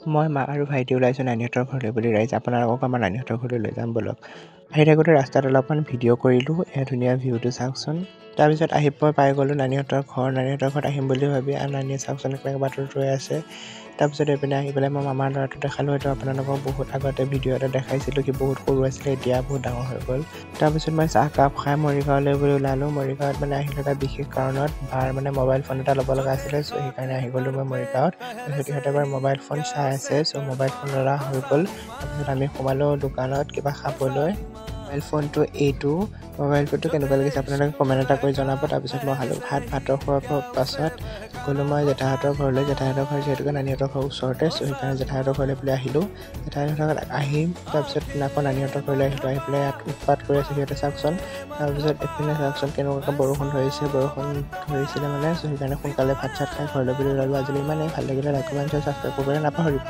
মই, মা আৰু ভাইটি ওলাইছোঁ নানীহঁতৰ ঘৰলৈ বুলি। ৰাইজ, আপোনালোকক আমাৰ নানীহঁতৰ ঘৰলৈ লৈ যাম ব'লক। আহি থাকোঁতে ৰাস্তাত অলপমান ভিডিঅ' কৰিলোঁ। এয়া ধুনীয়া ভিউটো চাওকচোন। তাৰপিছত আহি মই পাই গ'লোঁ নানীহঁতৰ ঘৰ। নানীহঁতৰ ঘৰত আহিম বুলি ভাবি আৰু নানীয়ে চাওকচোন কেনেকৈ বাটত ৰৈ আছে। তাৰপিছত এইপিনে আহি পেলাই মই মামাৰ ল'ৰাটো দেখালোঁ। সেইটো আপোনালোকক বহুত আগতে ভিডিঅ' এটা দেখাইছিলোঁ, সি বহুত সৰু আছিলে, এতিয়া বহুত ডাঙৰ হৈ গ'ল। তাৰপিছত মই চাহকাপ খাই মৰিগাঁৱলৈ বুলি ওলালোঁ। মৰিগাঁৱত মানে আহিলোঁ এটা বিশেষ কাৰণত, বাৰ মানে মোবাইল ফোন এটা ল'ব লগা আছিলে। চ' সেইকাৰণে আহি গ'লোঁ মই মৰিগাঁৱত। তাৰপিছত ইহঁতে এবাৰ মোবাইল ফোন চাই আছে। চ' মোবাইল ফোন ল'ৰা হৈ গ'ল। তাৰপিছত আমি সোমালোঁ দোকানত কিবা খাবলৈ। মোবাইল ফোনটো, এইটো মোবাইল ফোনটো কেনেকুৱা লাগিছে আপোনালোকে কমেণ্ট এটা কৰি জনাব। তাৰপিছত মই খালোঁ ভাত। ভাতৰ খোৱাৰ পাছত গ'লোঁ মই জেঠাইহঁতৰ ঘৰলৈ। জেঠাইহঁতৰ ঘৰ যিহেতুকে নানীহঁতৰ ঘৰৰ ওচৰতে, চ' সেইকাৰণে জেঠাইহঁতৰ ঘৰলৈ বুলি আহিলোঁ। জেঠাইহঁতৰ ঘৰত আহি তাৰপিছত আকৌ নানীহঁতৰ ঘৰলৈ আহিলোঁ। আহি পেলাই ইয়াত উৎপাত কৰি আছে সিহঁতে, চাওকচোন। তাৰপিছত এইপিনে চাওকচোন কেনেকুৱাকৈ বৰষুণ ধৰিছে, বৰষুণ ধৰিছিলে মানে। চ' সেইকাৰণে সোনকালে ভাত চাত খাই ঘৰলৈ বুলি ওলালোঁ। আজিলৈ ইমানেই। ভাল লাগিলে লাইক, কমেণ্ট, ছাবস্ক্ৰাইব কৰিবলৈ নাপাহৰিব।